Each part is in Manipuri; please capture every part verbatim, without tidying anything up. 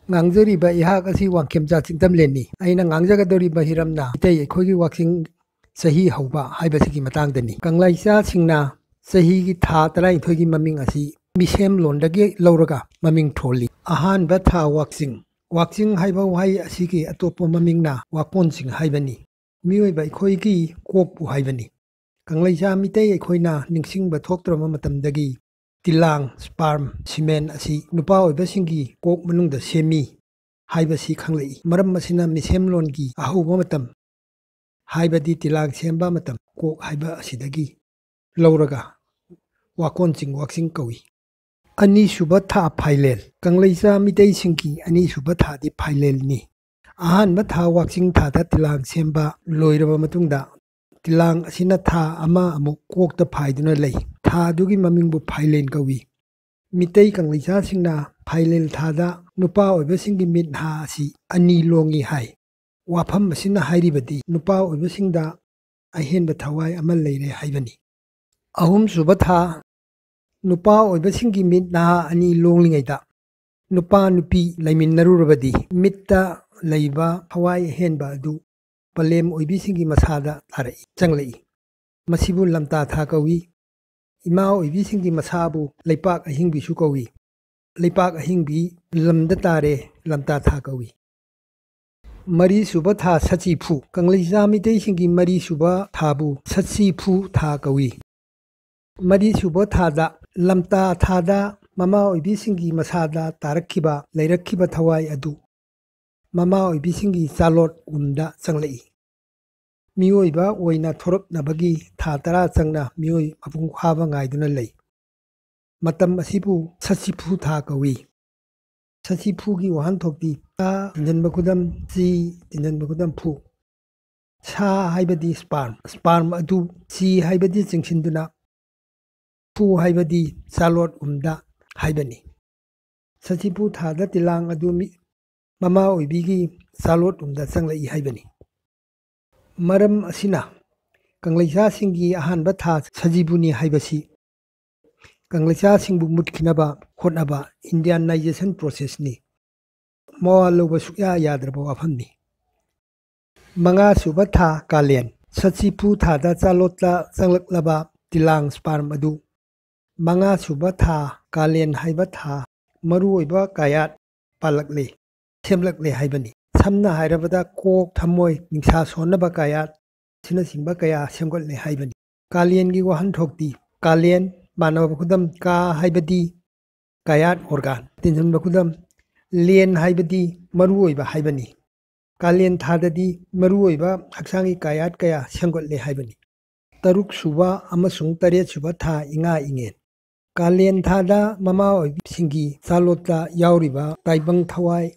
ꯉꯥꯡꯖꯔꯤꯕ ꯑꯩꯍꯥꯛ ꯑꯁꯤ ꯋꯥꯡꯈꯦꯝꯆꯥ ꯆꯤꯡꯇꯝꯂꯦꯟꯅꯤ꯫ ꯑꯩꯅ ꯉꯥꯡꯖꯒꯗꯧꯔꯤꯕ ꯍꯤꯔꯝꯅ ꯃꯤꯇꯩ ꯑꯩꯈꯣꯏꯒꯤ ꯋꯥꯛꯆꯤꯡ ꯆꯍꯤ ꯍꯧꯕ ꯍꯥꯏꯕꯁꯤꯒꯤ ꯃꯇꯥꯡꯗꯅꯤ꯫ ꯀꯪꯂꯩꯆꯥꯁꯤꯡꯅ ꯆꯍꯤꯒꯤ ꯊꯥ ꯇꯔꯥꯅꯤꯊꯣꯏꯒꯤ ꯃꯃꯤꯡ ꯑꯁꯤ ꯃꯤꯁꯦꯝꯂꯣꯟꯗꯒꯤ ꯂꯧꯔꯒ ꯃꯃꯤꯡ ꯊꯣꯜꯂꯤ꯫ ꯑꯍꯥꯟꯕ ꯊꯥ ꯋꯥꯛꯆꯤꯡ꯫ ꯋꯥꯛꯆꯤꯡ ꯍꯥꯏꯕ ꯋꯥꯍꯩ ꯑꯁꯤꯒꯤ ꯑꯇꯣꯞꯄ ꯃꯃꯤꯡꯅ ꯋꯥꯀꯣꯟꯆꯤꯡ ꯍꯥꯏꯕꯅꯤ꯫ ꯃꯤꯑꯣꯏꯕ ꯑꯩꯈꯣꯏꯒꯤ ꯀꯣꯛꯄꯨ ꯍꯥꯏꯕꯅꯤ꯫ ꯀꯪꯂꯩꯆꯥ ꯃꯤꯇꯩ ꯑꯩꯈꯣꯏꯅ ꯅꯤꯡꯁꯤꯡꯕ ꯊꯣꯛꯇ꯭ꯔꯕ ꯃꯇꯝꯗꯒꯤ ꯇꯤꯂꯥꯡ, sperm, semen ꯑꯁꯤ ꯅꯨꯄꯥ ꯑꯣꯏꯕꯁꯤꯡꯒꯤ ꯀꯣꯛ ꯃꯅꯨꯡꯗ ꯁꯦꯝꯃꯤ ꯍꯥꯏꯕꯁꯤ ꯈꯪꯂꯛꯏ꯫ ꯃꯔꯝ ꯑꯁꯤꯅ ꯃꯤꯁꯦꯝꯂꯣꯟꯒꯤ ꯑꯍꯧꯕ ꯃꯇꯝ, ꯍꯥꯏꯕꯗꯤ ꯇꯤꯂꯥꯡ ꯁꯦꯝꯕ ꯃꯇꯝ, ꯀꯣꯛ ꯍꯥꯏꯕ ꯑꯁꯤꯗꯒꯤ ꯂꯧꯔꯒ ꯋꯥꯀꯣꯟꯆꯤꯡ ꯋꯥꯛꯆꯤꯡ ꯀꯧꯏ꯫ ꯑꯅꯤꯁꯨꯕ ꯊꯥ ꯐꯥꯏꯂꯦꯜ꯫ ꯀꯪꯂꯩꯆꯥ ꯃꯤꯇꯩꯁꯤꯡꯒꯤ ꯑꯅꯤꯁꯨꯕ ꯊꯥꯗꯤ ꯐꯥꯏꯂꯦꯜꯅꯤ꯫ ꯑꯍꯥꯟꯕ ꯊꯥ ꯋꯥꯛꯆꯤꯡ ꯊꯥꯗ ꯇꯤꯂꯥꯡ ꯁꯦꯝꯕ ꯂꯣꯏꯔꯕ ꯃꯇꯨꯡꯗ ꯇꯤꯂꯥꯡ ꯑꯁꯤꯅ ꯊꯥ ꯑꯃ ꯑꯃꯨꯛ ꯀꯣꯛꯇ ꯐꯥꯏꯗꯨꯅ ꯂꯩ꯫ ꯊꯥ ꯑꯗꯨꯒꯤ ꯃꯃꯤꯡꯕꯨ ꯐꯥꯏꯂꯦꯟ ꯀꯧꯏ꯫ ꯃꯤꯇꯩ ꯀꯪꯂꯩꯆꯥꯁꯤꯡꯅ ꯐꯥꯏꯂꯦꯜ ꯊꯥꯗ ꯅꯨꯄꯥ ꯑꯣꯏꯕꯁꯤꯡꯒꯤ ꯃꯤꯠ ꯅꯍꯥ ꯑꯁꯤ ꯑꯅꯤ ꯂꯣꯡꯏ ꯍꯥꯏ꯫ ꯋꯥꯐꯝ ꯑꯁꯤꯅ ꯍꯥꯏꯔꯤꯕꯗꯤ ꯅꯨꯄꯥ ꯑꯣꯏꯕꯁꯤꯡꯗ ꯑꯍꯦꯟꯕ ꯊꯋꯥꯏ ꯑꯃ ꯂꯩꯔꯦ ꯍꯥꯏꯕꯅꯤ꯫ ꯑꯍꯨꯝꯁꯨꯕ ꯊꯥ꯫ ꯅꯨꯄꯥ ꯑꯣꯏꯕꯁꯤꯡꯒꯤ ꯃꯤꯠ ꯅꯍꯥ ꯑꯅꯤ ꯂꯣꯡꯂꯤꯉꯩꯗ ꯅꯨꯄꯥ ꯅꯨꯄꯤ ꯂꯩꯃꯤꯟꯅꯔꯨꯔꯕꯗꯤ ꯃꯤꯠꯇ ꯂꯩꯕ ꯊꯋꯥꯏ ꯑꯍꯦꯟꯕ ꯑꯗꯨ ꯄꯂꯦꯝ ꯑꯣꯏꯕꯤꯁꯤꯡꯒꯤ ꯃꯁꯥꯗ ꯇꯥꯔꯛꯏ, ꯆꯪꯂꯛꯏ꯫ ꯃꯁꯤꯕꯨ ꯂꯝꯇꯥ ꯊꯥ ꯀꯧꯏ꯫ ꯏꯃꯥ ꯑꯣꯏꯕꯤꯁꯤꯡꯒꯤ ꯃꯁꯥꯕꯨ ꯂꯩꯄꯥꯛ ꯑꯍꯤꯡꯕꯤꯁꯨ ꯀꯧꯏ꯫ ꯂꯩꯄꯥꯛ ꯑꯍꯤꯡꯕꯤ ꯂꯝꯗ ꯇꯥꯔꯦ, ꯂꯝꯇꯥ ꯊꯥ ꯀꯧꯏ꯫ ꯃꯔꯤꯁꯨꯕ ꯊꯥ ꯁꯆꯤꯐꯨ꯫ ꯀꯪꯂꯩꯆꯥ ꯃꯤꯇꯩꯁꯤꯡꯒꯤ ꯃꯔꯤꯁꯨꯕ ꯊꯥꯕꯨ ꯁꯆꯤꯐꯨ ꯊꯥ ꯀꯧꯏ꯫ ꯃꯔꯤꯁꯨꯕ ꯊꯥꯗ, ꯂꯝꯇꯥ ꯊꯥꯗ ꯃꯃꯥ ꯑꯣꯏꯕꯤꯁꯤꯡꯒꯤ ꯃꯁꯥꯗ ꯇꯥꯔꯛꯈꯤꯕ, ꯂꯩꯔꯛꯈꯤꯕ ꯊꯋꯥꯏ ꯑꯗꯨ ꯃꯃꯥ ꯑꯣꯏꯕꯤꯁꯤꯡꯒꯤ ꯆꯥꯂꯣꯠ ꯎꯝꯗ ꯆꯪꯂꯛꯏ꯫ ꯃꯤꯑꯣꯏꯕ ꯑꯣꯏꯅ ꯊꯣꯔꯛꯅꯕꯒꯤ ꯊꯥ ꯇꯔꯥ ꯆꯪꯅ ꯃꯤꯑꯣꯏ ꯃꯄꯨꯡ ꯐꯥꯕ ꯉꯥꯏꯗꯨꯅ ꯂꯩ꯫ ꯃꯇꯝ ꯑꯁꯤꯕꯨ ꯁꯆꯤꯐꯨ ꯊꯥ ꯀꯧꯏ꯫ ꯁꯆꯤꯐꯨꯒꯤ ꯋꯥꯍꯟꯊꯣꯛꯇꯤ ꯁꯥ ꯇꯤꯟꯖꯟꯕ ꯈꯨꯗꯝ, ꯆꯤ ꯇꯤꯟꯖꯟꯕ ꯈꯨꯗꯝ, ꯐꯨ꯫ ꯁꯥ ꯍꯥꯏꯕꯗꯤ sperm, sperm ꯑꯗꯨ ꯆꯤ ꯍꯥꯏꯕꯗꯤ ꯆꯤꯡꯁꯤꯟꯗꯨꯅ, ꯐꯨ ꯍꯥꯏꯕꯗꯤ ꯆꯥꯂꯣꯠ ꯎꯝꯗ ꯍꯥꯏꯕꯅꯤ꯫ ꯁꯆꯤꯐꯨ ꯊꯥꯗ ꯇꯤꯂꯥꯡ ꯑꯗꯨ ꯃꯤ-, ꯃꯃꯥ ꯑꯣꯏꯕꯤꯒꯤ ꯆꯥꯂꯣꯠ ꯎꯝꯗ ꯆꯪꯂꯛꯏ ꯍꯥꯏꯕꯅꯤ꯫ ꯃꯔꯝ ꯑꯁꯤꯅ ꯀꯪꯂꯩꯆꯥꯁꯤꯡꯒꯤ ꯑꯍꯥꯟꯕ ꯊꯥ ꯁꯖꯤꯕꯨꯅꯤ ꯍꯥꯏꯕꯁꯤ ꯀꯪꯂꯩꯆꯥꯁꯤꯡꯕꯨ ꯃꯨꯠꯈꯤꯅꯕ ꯍꯣꯠꯅꯕ Indianization processꯅꯤ꯫ ꯃꯋꯥ ꯂꯧꯕ ꯁꯨꯛꯌꯥ ꯌꯥꯗ꯭ꯔꯕ ꯋꯥꯐꯝꯅꯤ꯫ ꯃꯉꯥ ꯁꯨꯕ ꯊꯥ ꯀꯥꯂꯦꯟ꯫ ꯁꯆꯤꯐꯨ ꯊꯥꯗ ꯆꯥꯂꯣꯠꯇ ꯆꯪꯂꯛꯂꯕ ꯇꯤꯂꯥꯡ sperm ꯑꯗꯨ ꯃꯉꯥ ꯁꯨꯕ ꯊꯥ ꯀꯥꯂꯦꯟ ꯍꯥꯏꯕ ꯊꯥ ꯃꯔꯨꯑꯣꯏꯕ ꯀꯌꯥꯠ ꯄꯥꯜꯂꯛꯂꯦ, ꯁꯦꯝꯂꯛꯂꯦ ꯍꯥꯏꯕꯅꯤ꯫ ꯁꯝꯅ ꯍꯥꯏꯔꯕꯗ ꯀꯣꯛ, ꯊꯃꯣꯏ, ꯅꯤꯡꯁꯥ ꯁꯣꯟꯅꯕ ꯀꯌꯥꯠ ꯑꯁꯤꯅꯆꯤꯡꯕ ꯀꯌꯥ ꯁꯦꯝꯒꯠꯂꯦ ꯍꯥꯏꯕꯅꯤ꯫ ꯀꯥꯂꯦꯟꯒꯤ ꯋꯥꯍꯟꯊꯣꯛꯇꯤ ꯀꯥꯂꯦꯟ, ꯃꯥꯟꯅꯕ ꯈꯨꯗꯝ ꯀꯥ ꯍꯥꯏꯕꯗꯤ ꯀꯌꯥꯠ organ, ꯇꯤꯟꯁꯤꯟꯕ ꯈꯨꯗꯝ ꯂꯦꯟ ꯍꯥꯏꯕꯗꯤ ꯃꯔꯨꯑꯣꯏꯕ ꯍꯥꯏꯕꯅꯤ꯫ ꯀꯥꯂꯦꯟ ꯊꯥꯗꯗꯤ ꯃꯔꯨꯑꯣꯏꯕ ꯍꯛꯆꯥꯡꯒꯤ ꯀꯌꯥꯠ ꯀꯌꯥ ꯁꯦꯝꯒꯠꯂꯦ ꯍꯥꯏꯕꯅꯤ꯫ ꯇꯔꯨꯛ ꯁꯨꯕ ꯑꯃꯁꯨꯡ ꯇꯔꯦꯠ ꯁꯨꯕ ꯊꯥ ꯏꯉꯥ ꯏꯉꯦꯟ꯫ ꯀꯥꯂꯦꯟ ꯊꯥꯗ ꯃꯃꯥ ꯑꯣꯏꯕꯤꯁꯤꯡꯒꯤ ꯆꯥꯂꯣꯠꯇ ꯌꯥꯎꯔꯤꯕ ꯇꯥꯏꯕꯪ ꯊꯋꯥꯏ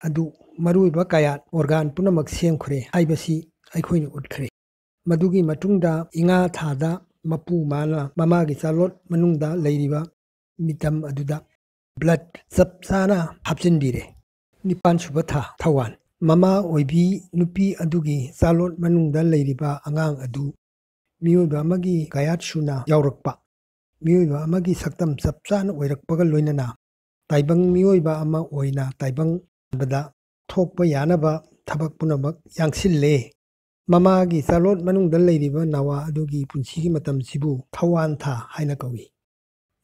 ꯑꯗꯨ ꯃꯔꯨꯑꯣꯏꯕ ꯀꯌꯥꯠ organ ꯄꯨꯝꯅꯃꯛ ꯁꯦꯝꯈ꯭ꯔꯦ ꯍꯥꯏꯕꯁꯤ ꯑꯩꯈꯣꯏꯅ ꯎꯠꯈ꯭ꯔꯦ꯫ ꯃꯗꯨꯒꯤ ꯃꯇꯨꯡꯗ ꯏꯉꯥ ꯊꯥꯗ ꯃꯄꯨ ꯃꯥꯅ ꯃꯃꯥꯒꯤ ꯆꯥꯂꯣꯠ ꯃꯅꯨꯡꯗ ꯂꯩꯔꯤꯕ ꯃꯤꯇꯝ ꯑꯗꯨꯗ blood ꯆꯞ ꯆꯥꯅ ꯍꯥꯞꯆꯤꯟꯕꯤꯔꯦ꯫ ꯅꯤꯄꯥꯟ ꯁꯨꯕ ꯊꯥ ꯊꯧꯋꯥꯟ꯫ ꯃꯃꯥ ꯑꯣꯏꯕꯤ ꯅꯨꯄꯤ ꯑꯗꯨꯒꯤ ꯆꯥꯂꯣꯠ ꯃꯅꯨꯡꯗ ꯂꯩꯔꯤꯕ ꯑꯉꯥꯡ ꯑꯗꯨ ꯃꯤꯑꯣꯏꯕ ꯑꯃꯒꯤ ꯀꯌꯥꯠ ꯁꯨꯅ ꯌꯥꯎꯔꯛꯄ, ꯃꯤꯑꯣꯏꯕ ꯑꯃꯒꯤ ꯁꯛꯇꯝ ꯆꯞ ꯆꯥꯅ ꯑꯣꯏꯔꯛꯄꯒ ꯂꯣꯏꯅꯅ ꯇꯥꯏꯕꯪ ꯃꯤꯑꯣꯏꯕ ꯑꯃ ꯑꯣꯏꯅ ꯇꯥꯏꯕꯪ ꯄꯥꯟꯕꯗ ꯊꯣꯛꯄ ꯌꯥꯅꯕ ꯊꯕꯛ ꯄꯨꯝꯅꯃꯛ ꯌꯥꯡꯁꯤꯜꯂꯦ꯫ ꯃꯃꯥꯒꯤ ꯆꯥꯂꯣꯠ ꯃꯅꯨꯡꯗ ꯂꯩꯔꯤꯕ ꯅꯋꯥ ꯑꯗꯨꯒꯤ ꯄꯨꯟꯁꯤꯒꯤ ꯃꯇꯝꯁꯤꯕꯨ ꯊꯧꯋꯥꯟ ꯊꯥ ꯍꯥꯏꯅ ꯀꯧꯏ꯫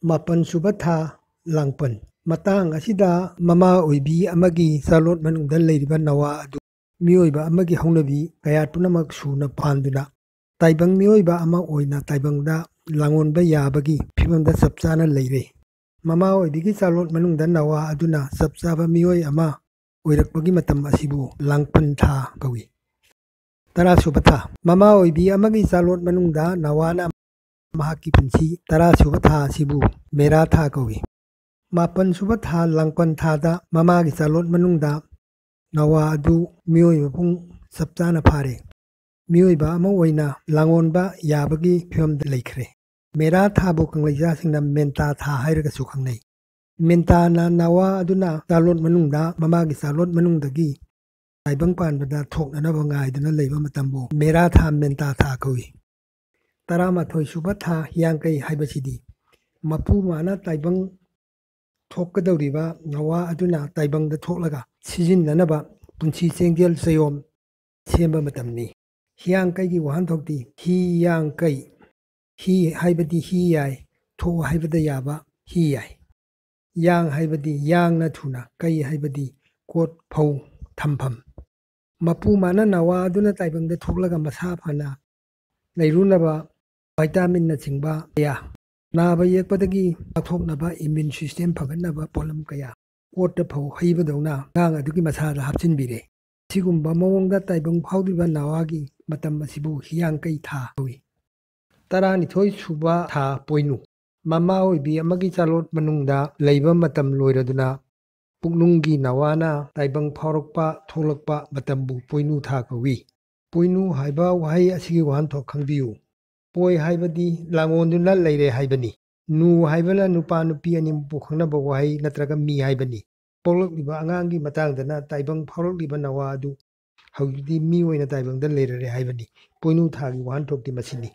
ꯃꯥꯄꯟ ꯁꯨꯕ ꯊꯥ ꯂꯥꯡꯄꯟ꯫ ꯃꯇꯥꯡ ꯑꯁꯤꯗ ꯃꯃꯥ ꯑꯣꯏꯕꯤ ꯑꯃꯒꯤ ꯆꯥꯂꯣꯠ ꯃꯅꯨꯡꯗ ꯂꯩꯔꯤꯕ ꯅꯋꯥ ꯑꯗꯨ ꯃꯤꯑꯣꯏꯕ ꯑꯃꯒꯤ ꯍꯧꯅꯕꯤ ꯀꯌꯥꯠ ꯄꯨꯝꯅꯃꯛ ꯁꯨꯅ ꯄꯥꯟꯗꯨꯅ ꯇꯥꯏꯕꯪ ꯃꯤꯑꯣꯏꯕ ꯑꯃ ꯑꯣꯏꯅ ꯇꯥꯏꯕꯪꯗ ꯂꯥꯡꯑꯣꯟꯕ ꯌꯥꯕꯒꯤ ꯐꯤꯕꯝꯗ ꯆꯞ ꯆꯥꯅ ꯂꯩꯔꯦ꯫ ꯃꯃꯥ ꯑꯣꯏꯕꯤꯒꯤ ꯆꯥꯂꯣꯠ ꯃꯅꯨꯡꯗ ꯅꯋꯥ ꯑꯗꯨꯅ ꯆꯞ ꯆꯥꯕ ꯃꯤꯑꯣꯏ ꯑꯃ ꯑꯣꯏꯔꯛꯄꯒꯤ ꯃꯇꯝ ꯑꯁꯤꯕꯨ ꯂꯥꯡꯄꯟ ꯊꯥ ꯀꯧꯏ꯫ ꯇꯔꯥ ꯁꯨꯕ ꯊꯥ꯫ ꯃꯃꯥ ꯑꯣꯏꯕꯤ ꯑꯃꯒꯤ ꯆꯥꯂꯣꯠ ꯃꯅꯨꯡꯗ ꯅꯋꯥꯅ ꯃꯍꯥꯛꯀꯤ ꯄꯨꯟꯁꯤ ꯇꯔꯥ ꯁꯨꯕ ꯊꯥ ꯑꯁꯤꯕꯨ ꯃꯦꯔꯥ ꯊꯥ ꯀꯧꯏ꯫ ꯃꯥꯄꯟ ꯁꯨꯕ ꯊꯥ ꯂꯥꯡꯄꯟ ꯊꯥꯗ ꯃꯃꯥꯒꯤ ꯆꯥꯂꯣꯠ ꯃꯅꯨꯡꯗ ꯅꯋꯥ ꯑꯗꯨ ꯃꯤꯑꯣꯏ ꯃꯄꯨꯡ ꯆꯞ ꯆꯥꯅ ꯐꯥꯔꯦ꯫ ꯃꯤꯑꯣꯏꯕ ꯑꯃ ꯑꯣꯏꯅ ꯂꯥꯡꯑꯣꯟꯕ ꯌꯥꯕꯒꯤ ꯐꯤꯕꯝꯗ ꯂꯩꯈ꯭ꯔꯦ꯫ ꯃꯦꯔꯥ ꯊꯥꯕꯨ ꯀꯪꯂꯩꯖꯥꯁꯤꯡꯅ ꯃꯦꯟꯇꯥ ꯊꯥ ꯍꯥꯏꯔꯒꯁꯨ ꯈꯪꯅꯩ꯫ ꯃꯦꯟꯇꯥꯅ ꯅꯋꯥ ꯑꯗꯨꯅ ꯆꯥꯂꯣꯠ ꯃꯅꯨꯡꯗ, ꯃꯃꯥꯒꯤ ꯆꯥꯂꯣꯠ ꯃꯅꯨꯡꯗꯒꯤ ꯇꯥꯏꯕꯪ ꯄꯥꯟꯕꯗ ꯊꯣꯛꯅꯅꯕ ꯉꯥꯏꯗꯨꯅ ꯂꯩꯕ ꯃꯇꯝꯕꯨ ꯃꯦꯔꯥ ꯊꯥ, ꯃꯦꯟꯇꯥ ꯊꯥ ꯀꯧꯏ꯫ ꯇꯔꯥꯃꯥꯊꯣꯏ ꯁꯨꯕ ꯊꯥ ꯍꯤꯌꯥꯡꯀꯩ ꯍꯥꯏꯕꯁꯤꯗꯤ ꯃꯄꯨ ꯃꯥꯅ ꯇꯥꯏꯕꯪ ꯊꯣꯛꯀꯗꯧꯔꯤꯕ ꯅꯋꯥ ꯑꯗꯨꯅ ꯇꯥꯏꯕꯪꯗ ꯊꯣꯛꯂꯒ ꯁꯤꯖꯤꯟꯅꯅꯕ ꯄꯨꯟꯁꯤ ꯆꯦꯡꯖꯦꯜ ꯆꯌꯣꯝ ꯁꯦꯝꯕ ꯃꯇꯝꯅꯤ꯫ ꯍꯤꯌꯥꯡ ꯀꯩꯒꯤ ꯋꯥꯍꯟꯊꯣꯛꯇꯤ ꯍꯤ ꯌꯥꯡ ꯀꯩ꯫ ꯍꯤ ꯍꯥꯏꯕꯗꯤ ꯍꯤ ꯌꯥꯏ, ꯊꯣꯛ ꯍꯥꯏꯕꯗ ꯌꯥꯕ ꯍꯤ ꯌꯥꯏ꯫ ꯌꯥꯡ ꯍꯥꯏꯕꯗꯤ ꯌꯥꯡꯅ ꯊꯨꯅ, ꯀꯩ ꯍꯥꯏꯕꯗꯤ ꯀꯣꯠ ꯐꯧ ꯊꯝꯐꯝ꯫ ꯃꯄꯨ ꯃꯥꯅ ꯅꯋꯥ ꯑꯗꯨꯅ ꯇꯥꯏꯕꯪꯗ ꯊꯣꯛꯂꯒ ꯃꯁꯥ ꯐꯅ ꯂꯩꯔꯨꯅꯕ ꯚꯤꯇꯥꯃꯤꯟꯅꯆꯤꯡꯕ ꯀꯌꯥ, ꯅꯥꯕ ꯌꯦꯛꯄꯗꯒꯤ ꯉꯥꯛꯊꯣꯛꯅꯕ ꯏꯝꯃ꯭ꯌꯨꯟ ꯁꯤꯁꯇꯦꯝ ꯐꯒꯠꯅꯕ ꯄꯣꯠꯂꯝ ꯀꯌꯥ ꯀꯣꯠꯇ ꯐꯧ ꯍꯩꯕꯗꯧꯅ ꯑꯉꯥꯡ ꯑꯗꯨꯒꯤ ꯃꯁꯥꯗ ꯍꯥꯞꯆꯤꯟꯕꯤꯔꯦ꯫ ꯁꯤꯒꯨꯝꯕ ꯃꯑꯣꯡꯗ ꯇꯥꯏꯕꯪ ꯐꯥꯎꯗ꯭ꯔꯤꯕ ꯅꯋꯥꯒꯤ ꯃꯇꯝ ꯑꯁꯤꯕꯨ ꯍꯤꯌꯥꯡꯀꯩ ꯊꯥ ꯀꯧꯏ꯫ ꯇꯔꯥꯅꯤꯊꯣꯏ ꯁꯨꯕ ꯊꯥ ꯄꯣꯏꯅꯨ꯫ ꯃꯃꯥ ꯑꯣꯏꯕꯤ ꯑꯃꯒꯤ ꯆꯥꯂꯣꯠ ꯃꯅꯨꯡꯗ ꯂꯩꯕ ꯃꯇꯝ ꯂꯣꯏꯔꯗꯨꯅ ꯄꯨꯛꯅꯨꯡꯒꯤ ꯅꯋꯥꯅ ꯇꯥꯏꯕꯪ ꯐꯥꯎꯔꯛꯄ ꯊꯣꯛꯂꯛꯄ ꯃꯇꯝꯕꯨ ꯄꯣꯏꯅꯨ ꯊꯥ ꯀꯧꯏ꯫ ꯄꯣꯏꯅꯨ ꯍꯥꯏꯕ ꯋꯥꯍꯩ ꯑꯁꯤꯒꯤ ꯋꯥꯍꯟꯊꯣꯛ ꯈꯪꯕꯤꯌꯨ꯫ ꯄꯣꯏ ꯍꯥꯏꯕꯗꯤ ꯂꯥꯡꯑꯣꯟꯗꯨꯅ ꯂꯩꯔꯦ ꯍꯥꯏꯕꯅꯤ꯫ ꯅꯨ ꯍꯥꯏꯕꯅ ꯅꯨꯄꯥ ꯅꯨꯄꯤ ꯑꯅꯤꯃꯛꯄꯨ ꯈꯪꯅꯕ ꯋꯥꯍꯩ ꯅꯠꯇ꯭ꯔꯒ ꯃꯤ ꯍꯥꯏꯕꯅꯤ꯫ ꯄꯣꯛꯂꯛꯂꯤꯕ ꯑꯉꯥꯡꯒꯤ ꯃꯇꯥꯡꯗꯅ ꯇꯥꯏꯕꯪ ꯐꯥꯎꯔꯛꯂꯤꯕ ꯅꯋꯥ ꯑꯗꯨ ꯍꯧꯖꯤꯛꯇꯤ ꯃꯤ ꯑꯣꯏꯅ ꯇꯥꯏꯕꯪꯗ ꯂꯩꯔꯔꯦ ꯍꯥꯏꯕꯅꯤ꯫ ꯄꯣꯏꯅꯨ ꯊꯥꯒꯤ ꯋꯥꯍꯟꯊꯣꯛꯇꯤ ꯃꯁꯤꯅꯤ꯫